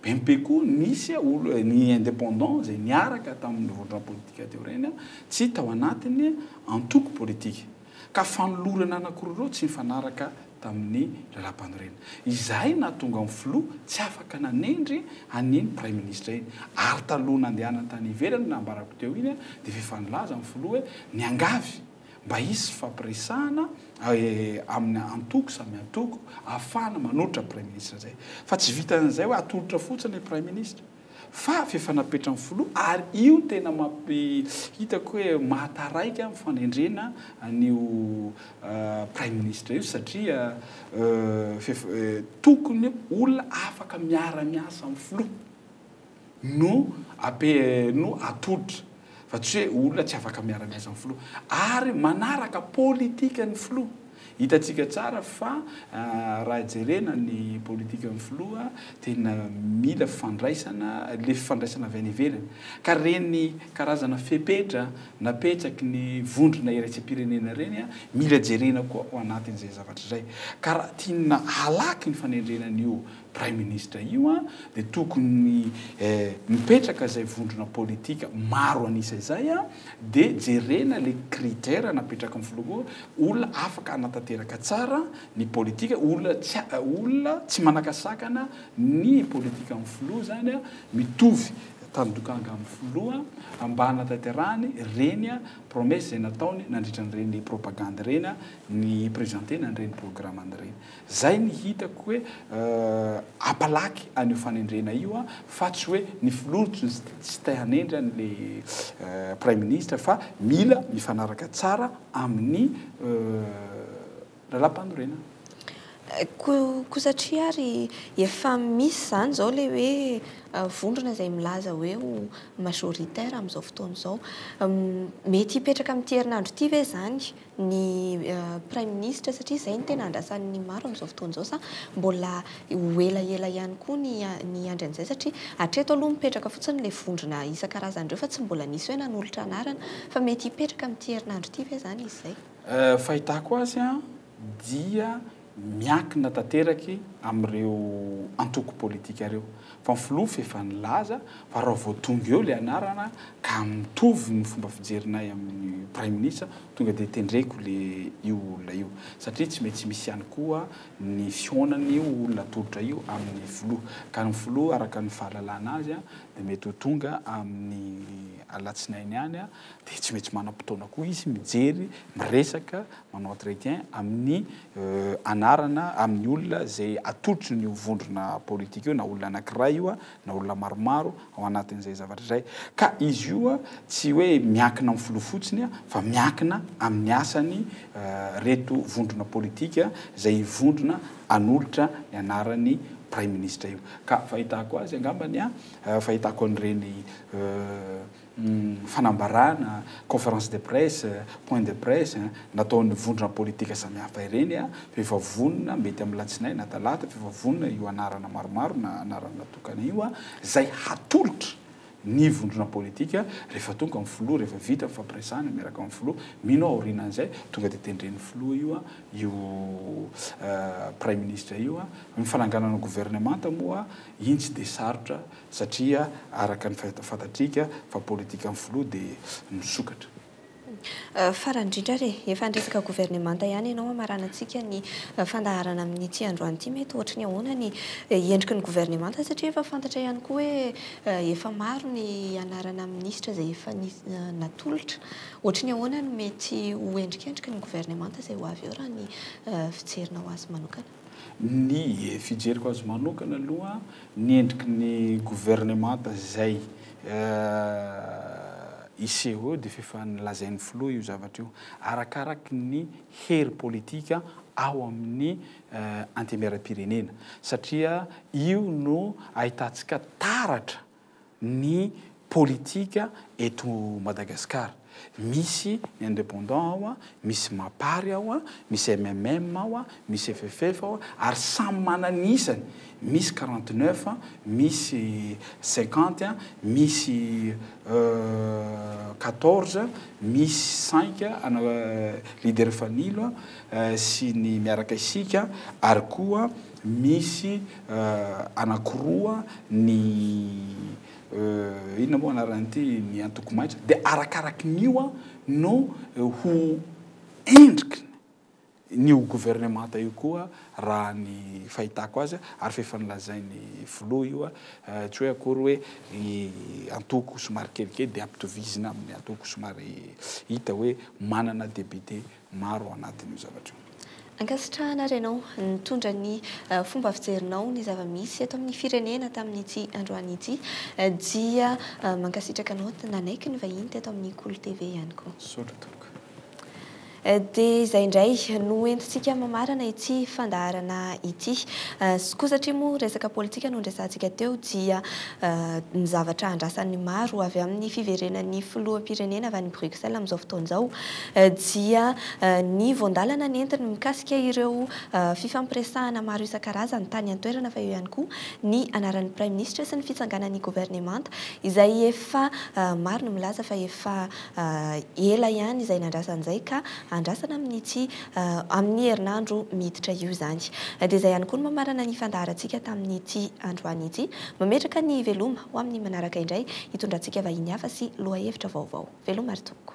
PMP koa nisy olo, ny indépendant izay niaraka tamin'ny vondrona politika teo ireny tsy tao anatin'ny antoko politika. Ka fanolorana anankiroa ireo tsy mifanaraka tamin'ny lalàmpanorenana. Izay nahatonga ny filoha tsy afaka nanendry an'iny praiminisitra iny. Ary taloha nandehanany tany ivelany nambarako teo iny dia efa efa nilaza ny filoha hoe niangavy mba hisy fifampiresahana amin'ny antoko samy antoko ahafahana manolotra praiminisitra izay. Fa tsy vitan'izay hoe atolotra fotsiny ilay praiminisitra. Fa f'efa napetran'ny filoha ary io no tena mampi hitako hoe mahataraika amin'ny fanendrena an'io praiminisitra io satria f'efa tokony olona afaka miara-miasa amin'ny filoha no ape no atolotra fa tsy hoe olona tsy afaka miara-miasa amin'ny filoha ary manaraka politikan'ny filoha. Hitantsika tsara fa raha jerena ny politikan'ny filoha tena mila fifandraisana, le fifandraisana avy any ivelany. Ka reny karazana fepetra napetraky ny vondrona iraisam-pirenena ireny mila jerena koa ao anatin'izay zavatra izay. Ka raha tiana halaky ny fanendrena an'io Praiminisitra io dia tokony mipetraka izay vondrona politika maro an'isa izay dia jerena le critère napetraky ny filoha koa olona afaka hanatanteraka tsara ny politika, olona tsy olona tsy manakasakana ny politikan'ny filoha izany mitovy tandokanga amin'ny filoha mba hanatanterahany ireny promesse izay nataony nandritra an'ireny propagande ireny ny presenter-na an'ireny programme ireny. Zay ny hitako hoe hampalaky an'io fanendrena io fa tsy hoe ny filoha no tsy te hanendry an'le praiminisitra fa mila mifanaraka tsara amin'ny lalàmpanorenana. Koa satria ary efa misy izany izao ilay hoe vondrona izay milaza hoe ho majoritaire amin'izao fotoana izao. Mety hipetraka amin'ity herinandro ity ve izany ny praiminisitra satria izay no tena andrasan'ny maro amin'izao fotoana izao sa mbola ho elaela ihany koa ny ny hiandry an'izay satria hatreto aloha mipetraka fotsiny ilay vondrona isan-karazany ireo fa tsy mbola nisy hoe nanolotra anarana fa mety hipetraka amin'ity herinandro ity ve izany izy izay? Fahitako azy dia miankina tanteraky amin'ireo antoko politika ireo. Fa ny filoha efa nilaza fa raha vao tonga eo ilay anarana ka mitovy ny fomba fijerinay amin'ny praiminisitra, tonga dia tendreko le io olona io. Satria tsy maintsy misy ihany koa ny fihaonan'io olona atolotra io amin'ny filoha. Ka ny filoha araka ny fahalalana azy dia mety ho tonga amin'ny alatsinainy any dia tsy maintsy manam-potoana koa izy mijery, miresaka, manao entretien amin'ny anarana, amin'ny olona izay atolotry ny vondrona politika io, na olona anankiray io na olona maromaro ao anatin'izay zavatra izay. Ka izy io tsy hoe miankina amin'ny filoha fotsiny fa miankina amin'ny asany reto vondrona politika izay hivondrona hanolotra ny anaran'ny praiminisitra io. Ka fahitako azy angambany, fahitako an'ireny fanambarana, conférence de presse, point de presse, nataon'ny vondrona politika samihafa ireny fa efa vonona, mety amin'ny latsinainy na talata, fa efa vonona io anarana maromaro na anarana tokana io izay hatolotra ny vondrona politika rehefa tonga ny filoha, rehefa vita ny fampiresahana miaraka amin'ny filoha, mino aho aorianan'izay tonga dia tendren'ny filoha io io praiminisitra io, ny fananganana governemanta moa iny tsy dia sarotra satria araka ny fantatrika fa politikan'ny filoha dia misokatra. Farany indrindra ary e, efa niresaka governemanta ihany ianao hamaranantsika ny fandaharana amin'ity androany ity, mety ohatry ny ahoana ny endriky ny governemanta satria efa fantatra ihany koa hoe efa maro ny anarana minisitra izay efa natolotra, ohatry ny ahoana no mety ho endrikendriky ny governemanta izay ho avy eo raha ny fijerinao azy manokana? Ny fijeriko azy manokana aloha, ny endriky ny governemanta izay hiseho eo dia f'efa nolazain'ny filoha io zavatra io. Arakaraky ny hery politika ao amin'ny Antenimierampirenena. Satria io no ahitantsika taratra ny politika eto Madagascar. Misy ny indépendant ao, misy Mapar ao, misy MMM ao, misy FFF ao, ary samy manana ny isany. Misy 49, misy 50, misy 14, misy cinq ana leader Fanilo sy ny Miaraka Isika, ary koa misy anankiroa ny inona moa anaran'ity ny antoko maitso dia arakaraky ny io no ho endriky ny io governemanta io koa raha ny fahitako azy ary f'efa nolazain'ny filoha io tsy hoe akory hoe ny antoko somary kelikely dia ampitovizina amin'ny antoko somary hita hoe manana député maro ao anatin'io zavatra io. Ankasitrahana ary ianao nitondra ny fomba fijerinao ny zava-misy eto amin'ny firenena tamin'ity androany ity dia mankasitraka anao nanaiky ny vahiny teto amin'ny Kolo TV ihany koa. Misaotra tompoko. Dia izay indray no entintsika mamarana ity fandaharana ity. Koa satria moa resaka politika no niresahantsika teo dia ny zavatra andrasan'ny maro avy amin'ny fiverenan'ny filoham-pirenena avy any Bruxelles amin'izao fotoana izao dia ny voandalana nentiny mikasika ireo fifampiresahana maro isan-karazany tany an-toerana fa eo ihany koa ny anaran'ny Praiminisitra sy ny fitsanganan'ny governemanta izay efa maro no milaza fa efa ela ihany izay nandrasana izay ka andrasana amin'ity amin'ny herinandro miditra io izany. Dia izay ihany koa no mamarana ny fandaharantsika tamin'ity androany ity. Mametraka ny veloma ho amin'ny manaraka indray hitondrantsika vahiny hafa sy lohahevitra vaovao. Veloma ry tompoko.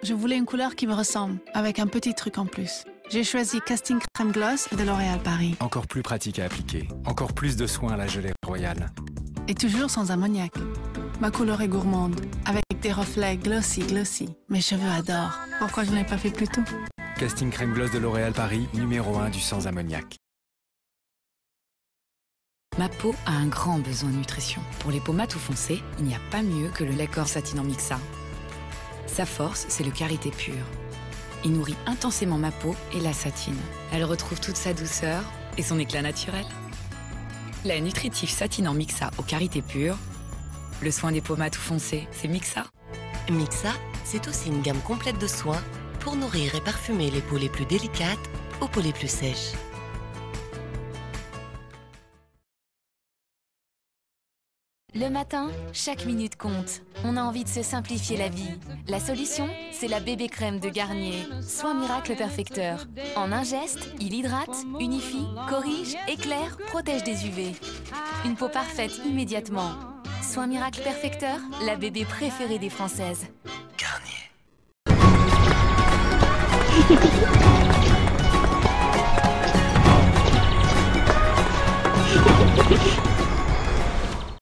Je voulais une couleur qui me ressemble, avec un petit truc en plus. J'ai choisi Casting Crème Gloss de L'Oréal Paris. Encore plus pratique à appliquer, encore plus de soins à la gelée royale. Et toujours sans ammoniac. Ma couleur est gourmande, avec des reflets glossy glossy. Mes cheveux adorent. Pourquoi je ne l'ai pas fait plus tôt Casting Crème Gloss de L'Oréal Paris, numéro 1 du sans ammoniac. Ma peau a un grand besoin de nutrition. Pour les peaux mates ou foncées, il n'y a pas mieux que le lait corps satinant Mixa. Sa force, c'est le karité pur. Il nourrit intensément ma peau et la satine. Elle retrouve toute sa douceur et son éclat naturel. Lait nutritif satinant Mixa au karité pur. Le soin des peaux mates ou foncées, c'est Mixa. Mixa, c'est aussi une gamme complète de soins pour nourrir et parfumer les peaux les plus délicates aux peaux les plus sèches. Le matin, chaque minute compte. On a envie de se simplifier la vie. La solution, c'est la bébé crème de Garnier. Soin miracle perfecteur. En un geste, il hydrate, unifie, corrige, éclaire, protège des UV. Une peau parfaite immédiatement. Soin miracle perfecteur, la bébé préférée des Françaises. Garnier.